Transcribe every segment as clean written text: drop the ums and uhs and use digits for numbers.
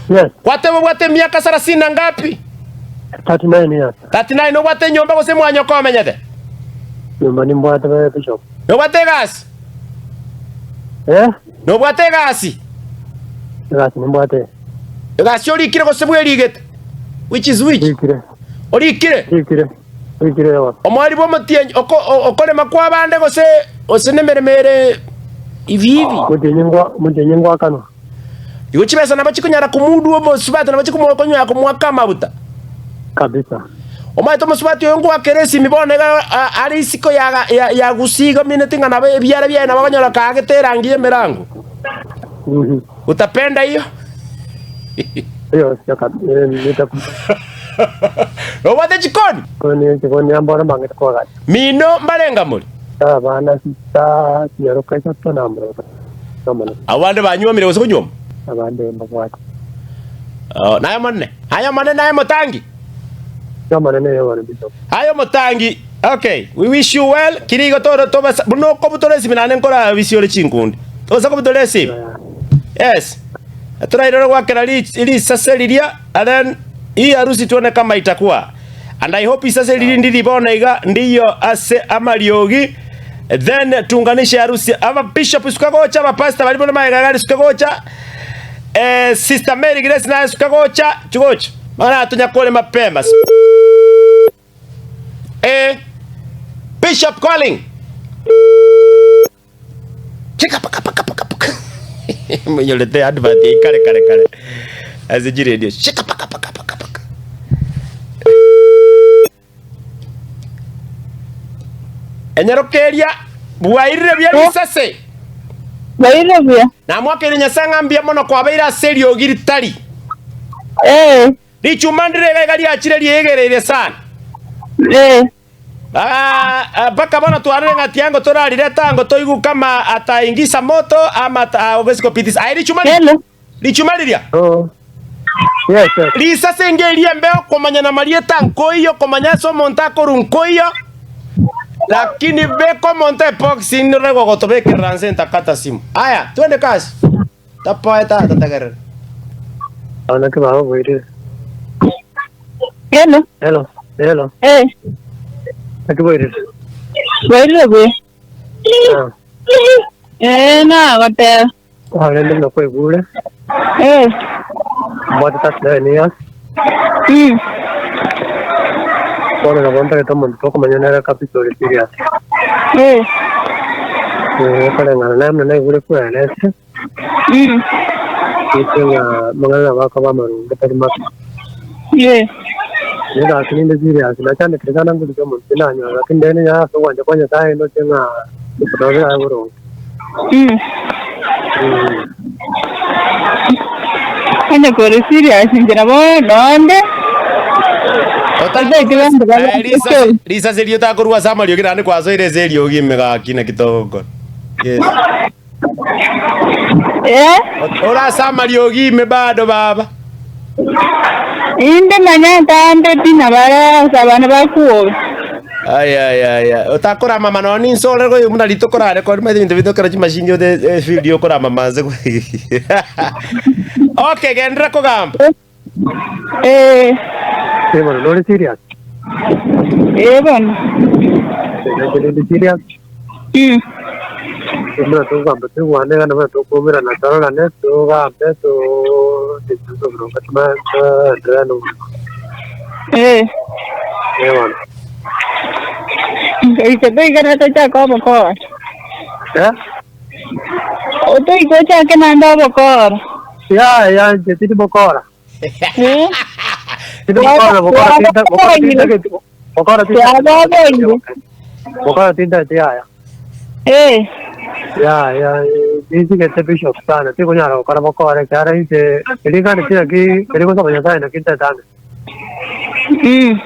Yes. Gwateba obwate emiaka sarasini na ngapi? 39 years. 39 nobwate enyomba gose mwanyoko omenyete? Nyomba nimbwate be bishop. Nobwate egasi? Eh? Nobwate egasi? Egasi nimbwate. Egasi orikire gose bwerigete? Which is which? Rikire. Orikire? Rikire. Rikire ewa. Omoerio bw'omotienyi oko, o- okorema kw'abande gose gose nemeremo ere hivi hivi. Motienyi ngwa motienyi ngwakanwa. Igo chibesa nabo chikonyara komudua omosubati nabo chikomo konyara komoaka amabuta. Kabisa. Omanyete omosubati oyo ngoakera esimi bono iga a- are isiko ya ga- ya ya gusii iga omineti ng'a nabo ebiara biaye nabo akonyora kaagete erangi y'emerango. Mhm. Utapenda hiyo? Hiyo sio kabisa. Nitaku Nobwate chikoni? Koni chikoni ambora mbangete kwagacha. Mino mbarenga more? Abana sita chiaroka isato na mrongo omonene. Abwo bande banyuomire gose konyuoma? Abande mbabwate. Oh, naye omonene. Aye omonene naye motangi. Omonene oyo bono bishop. Aye omotangi. Okay, we wish you well. Kiri igo tore tobasa buna okobutora esimi naende nkora bisiore chinkundi. Tobasa kobutora esimi. Yes. Torairore gwakera risase riria and then hii harusi tuone kama itakuwa. And I hope isase riria ndiri bono iga ndiyo ase amariogi then tunganishe harusi aba bishop suka gocha aba pastor bari buna magega gari suka gocha eh, sister Mary Grace naye suka gocha chigocha mara tonyakore mapema eh, bishop calling Chika paka paka paka paka. Monyorete advert eye kare kare kare ase chiredio. Chika paka paka paka paka. Enyaroka eria bwairire buya risase. Bwairire buya. Namwakeire Nyasae ng'a mbuya mono kwabeire ase eriogi ritari. Ee. Richuma ndire iga iga riachire riegereire sana. Ee. Mpaka bono twarore ng'a tiango torarirete ango toigwe kama ataingisa moto ama hawezi kupitisa. Aye richuma riria, Hello. richuma riria Oh. Yes, yes. risase enga eria embe okomanya na marieta nkoiyo komanya ase omonto akorwa nkoiyo lakini beka omonto ebox nore gogotobekerera nse ntakata simu. Aya twende kasi. Tapoe tata tegerera. Aba naki bababoirire. Hello. Hello, hello. Eh, Naki boirire. bwairire buya. Ah, Eh, nagoteba. kwarende buna kwaigure. Eh, Mbwate 39 years. mm. Bono nabo ntagete omonto tokomanya nere kabisa ore serious. Eh, Eh, okoreng'ana naye buna naigure kwerete. Gete ng'a amang'ana nabo akoba amarunge tari mabe. Inche gaki ninde serious, nachandekire sana ngorike omonto tinanyora, lakini rende nyaye ase ogwancha kwa Nyasaye ndoche ng'a nabo birabe boronge. Onye kore serious inche nabo nonde Otaete banto Eh, risase risase erio otakorwa ase amariogi naende kwasoire ase eriogi ime gaki naki togokora. Yes. Eh? Ore ase amariogi ime bado baba. Inde manya ntambe pi na bare ase abana bakuoga. Ayayaya otakorama mama nonya ninse ore goyo buna rituko rare kori maete ebinto binto ekero chimashini ote efield okorama mama nse okay genderera kogamba. Eh. Eh bono nore serious? Eh bono. Nainche ninde serious. Mm. Buna togamba toigwane iga nabo tokoumerana tororane togambe to toboronge toenderere na obogima. Eh. Eh bono. Goika toigane tochake obokora. Eh? Otoike ochake naende obokora. Yaya inche tindi bokora. Eh? Tindi bokora, bokora tinta, bokora tintageti, bokora tintageti. Twaboboire. Bokora tintageti yaya. Eh. Yaya, ninsigete bishop sana, tikonyara gokora bokora ekiagera inche eringane tinaki, eri gosaba Nyasaye naki ntetange. Mm.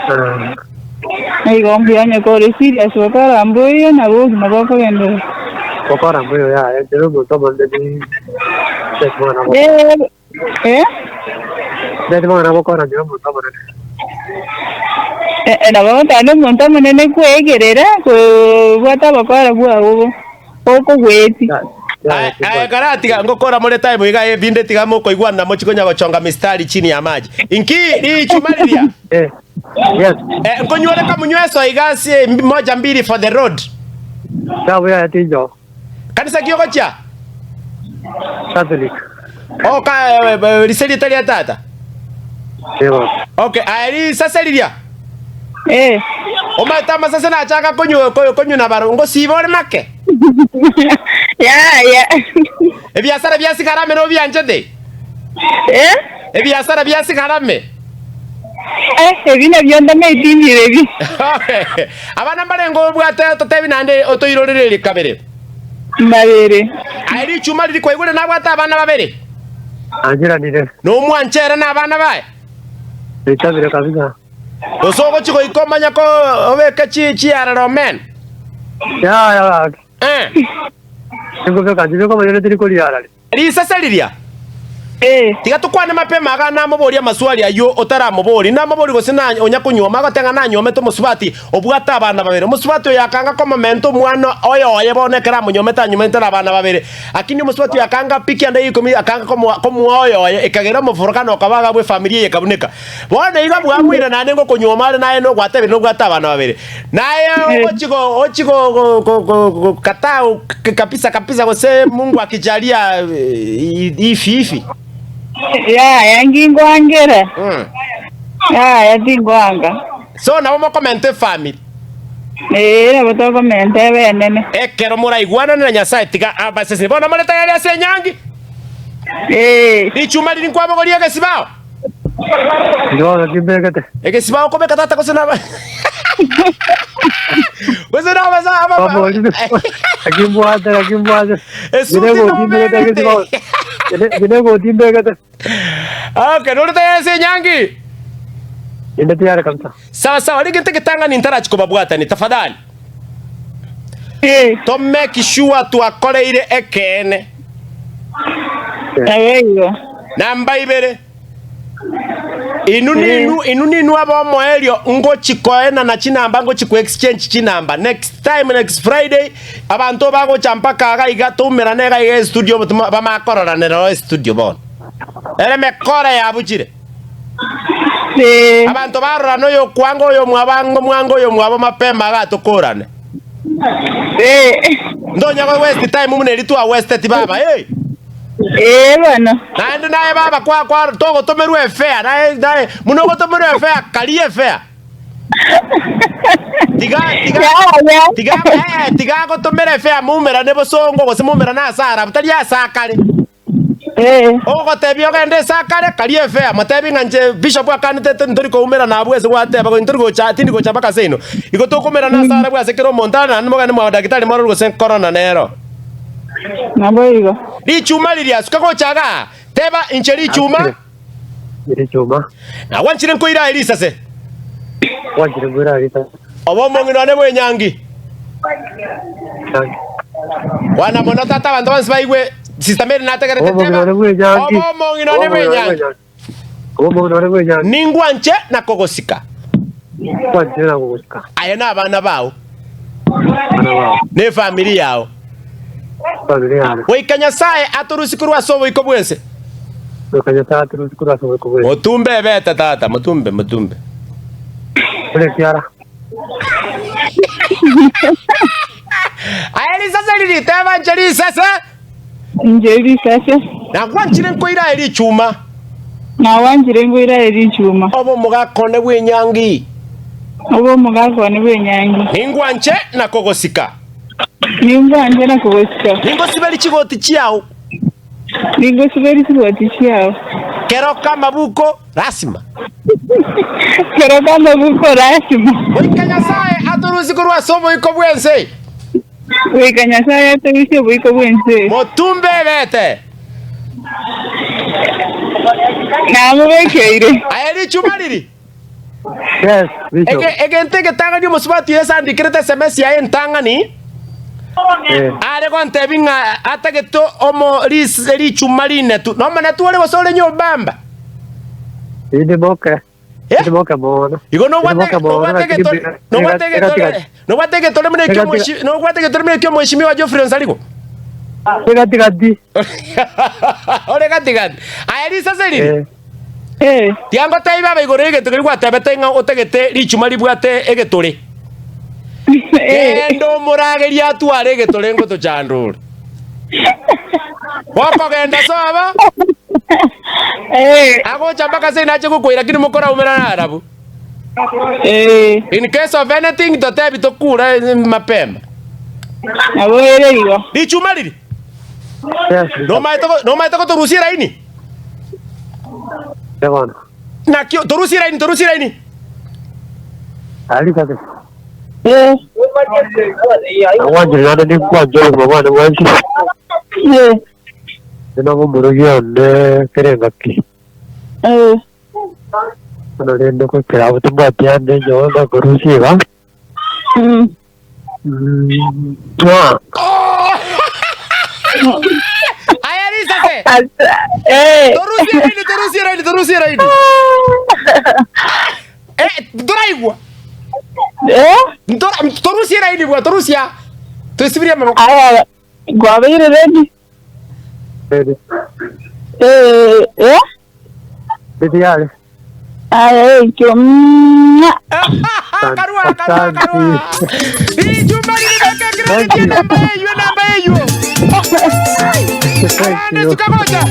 Eh. Igo mbuya onye kore serious gokora mbuya nabo obogima bokogenderera. Gokora mbuya yaya inche nomonto omonene ni nteti mang'ana gokora. Eh, eh? Nteti mang'ana gokora inche nomonto omonene. Eh, eh, nabo goteba nomonto omonene kwegerera kobwata obokora bwao bo bokogweti. Aye aye karatiga ngokora more time iga ebinde tiga mokoigwana na mochi konya gochonga mistari chini ya maji. Inki richuma riria? Eh. Yes. Eh, nkonywore kamunyweso iga ase moja mbili for the road. Sabu ya tinjo. Kanisa ki ogochia? Catholic. Oh, ka eh, eh, rise rieta ria tata. Ewa. Okay, aye risase riria. Eh. Omanyete amasase nachaka konywa konywa na baro ngosiba ore make. Yaya. Ebiasara bia sigarame nobianchete? Eh? Ebiasara bia sigarame. Eh, ebi nabio ndamaeti mbirebi. Abana mbarenge obwate ototebi naende otoirorererie kabere. Mbabere. Aye richuma riria kwaigure nabwate abana babere. Anchiranire. Nomwanche ere na abana baye. Ritabire kabisa. Gose ogochia goika omanye ko obeke chi chiarara omene. Yaya gaki. Eh. Ninkobeka nchibe komanyire tiri koriarari. Risase riria. Eh. Tiga tokwane mapema iga namoborie amaswali ayio otaramoboria. Namoborie gose na onya konyuoma agoteba ng'a nanyuomete omosubati obwate abana babere. Omosubati oyo akanga komomenta omwana oyoye bono ekero amonyuomete anyuomete nabana babere. Lakini omosubati oyo akanga piki ande ikomi akanga komoa komoa oyoye ekagera omoforokano okaba iga bw'efamiri eye ekabuneka. Bono iga bwamoira naende ngokonyuoma are naye nogwatebire nobwate abana babere. Naye ogochi go ochi go go go go go kataa kabisa kabisa gose Mungu akijalia hivi hivi. Yaya ngingoangera. Yaya tingoanga. So nabo mokomenta efamiri. Ee, nabo tokomenta ebe enene. Ekero moraigwanane na Nyasae tiga abasesenie. Bono more tayari ase enyangi? Ee. Richuma riria nkwabogoria egesibao. Bono timbegete. Egesibao okobeka tata gose naba gose nabasa aba Baborire. Akimbwate, akimbwate. Esuti Gine gotimbegete nobegete. egesibao. Gine gotimbegete. Okay, nore tayari ase enyangi? Inde tayari kabisa. Sawa sawa, rege ntegetang'ani ntarachi kobabwatani tafadhali. Eh. To make sure twakoreire ekeene. Nabo igo. Namba ibere, inwe ninwe inwe ninwe ab'omoerio ngochi koenana chinamba ngochi ko exchange chinamba next time next Friday abanto bagocha mpaka iga iga toumerane iga iga estudio toma bamakoraranera oo estudio bono. Ere mekora yabuchire. Ee. Abanto barorane oyokwanga oyomwabo ang'e omwango oyomwabo mapema agatokorane. Ee. Ntonya go waste time buna eri twa wasteti baba hey. Ee bono. Naende naye baba kwa kwa togotomerwa efare naye naye buna ogotomerwa efare karia efare. Tiga tiga Yaya. tiga eh tiga agotomera efare moumerane bosongo gose moumerane ase arabu tari ase akare. Ee. Ogotebia ogende ase akare, karia efea, motebi ng'a inche bishop akanetete ntori koumerana abwo ase gwateba gose ntori gocha tindi gocha mpaka seino. Igo tokoumerana ase arabwo ase kera omonto are naende mogende mwa daktari morore gose corona nero. Naboigo. Richuma riria suka gocha igaa, teba inche richuma. Richuma. Nagwanchire nkoira aye risase. Gwanchire nkoira aye risase. Obe omong'ina one bw'enyangi. Kwana mono tata abanto bonsi baigwe Sister Mary nategerete Obe omong'ina teba one bw'enyangi. Obe omong'ina one bw'enyangi. Obe omong'ina one bw'enyangi. Ningwanche na kogosika. Ningwanche na kogosika. Aye na abana bao. Abana bao. Na efamiri yao. Efamiri yane. Goika Nyasae atorusie korwa ase oboiko bw'ense. Goika Nyasae atorusie korwa ase oboiko bw'ense. Motumbe ebete tata, motumbe, motumbe. Buna ekiara. Aye risase riri, teba inche risase. Inche risase. Nagwanchire nkoira aye richuma. Nagwanchire nkoira aye richuma. Obe omogaka one bw'enyangi. Obe omogaka one bw'enyangi. Ningwanche na kogosika. Ningwanche na kogosika. Ningosiberie chigoti chiao. Ningosiberie chigoti chiao. Kero k'amabuko lasima. Kero k'amabuko lasima. Goika Nyasae atorusie korwa ase oboiko bw'ense. Goika Nyasae atorusie oboiko bw'ense. Motumbe ebete. Namobekeire. Aye richuma riri. Yes, Bishop. Ege, egento egetang'ani omosubati oyo ase andikerete SMS yaye entang'ani, Eh, are gontebia ng'a atagete omo ris, richuma rinetu. Nomonetu ore gose ore nyobamba? Inde moke. Eh? Inde moke mono. Igo Inde nobwate moke mono, nobwate lakini egetore bi- nobwate ega- egetore ega- nobwate egetore buna ekio Ega- omoeshi nobwate egetore buna ekio omweshimiwa Geoffrey Onsarigo. Ore gati gati. Ore gati gati. Aya risase riri. Eh. Eh. Tiangotebia baba igoro y'egento keria gwatebete ng'a otagete richuma ribwate egetore. Eh. Genda omoragerie atware egetore ngotochandore. Gokogenda sobo, Eh. agocha mpaka ase inache gokoira lakini mokoraumerana arabu. Eh. In case of anything totebi tokure mapema. Nabo ere igo. Richuma riri. Yes. Nomaete go- nomaete gotorusia eraini? Eh, bono. Nakio torusie eraini, torusie eraini. Ari kake. Eh. Agwanchire naende ninkwanche obogima bwane bwensi. Eh. Nabo omorugi one kera engaki. Eh. Bono rende goikera abwo timbwati ande nyowe ngakorusia iga. Mwah. Aya risase. Eh. Torusie raini, torusie raini, torusie raini. Eh, toraigwa. Eh? Torusie raini bwa, torusia. Twesibirie amaboko. Aya, kwabeire ready? Ready. Eh, eh? Ready yare. Aya, ekio. Mwah. Karua, karua, karua. Ijumba riribeke Thank credit you. namba eywo, namba eywo. Thank Abande you. tukagocha.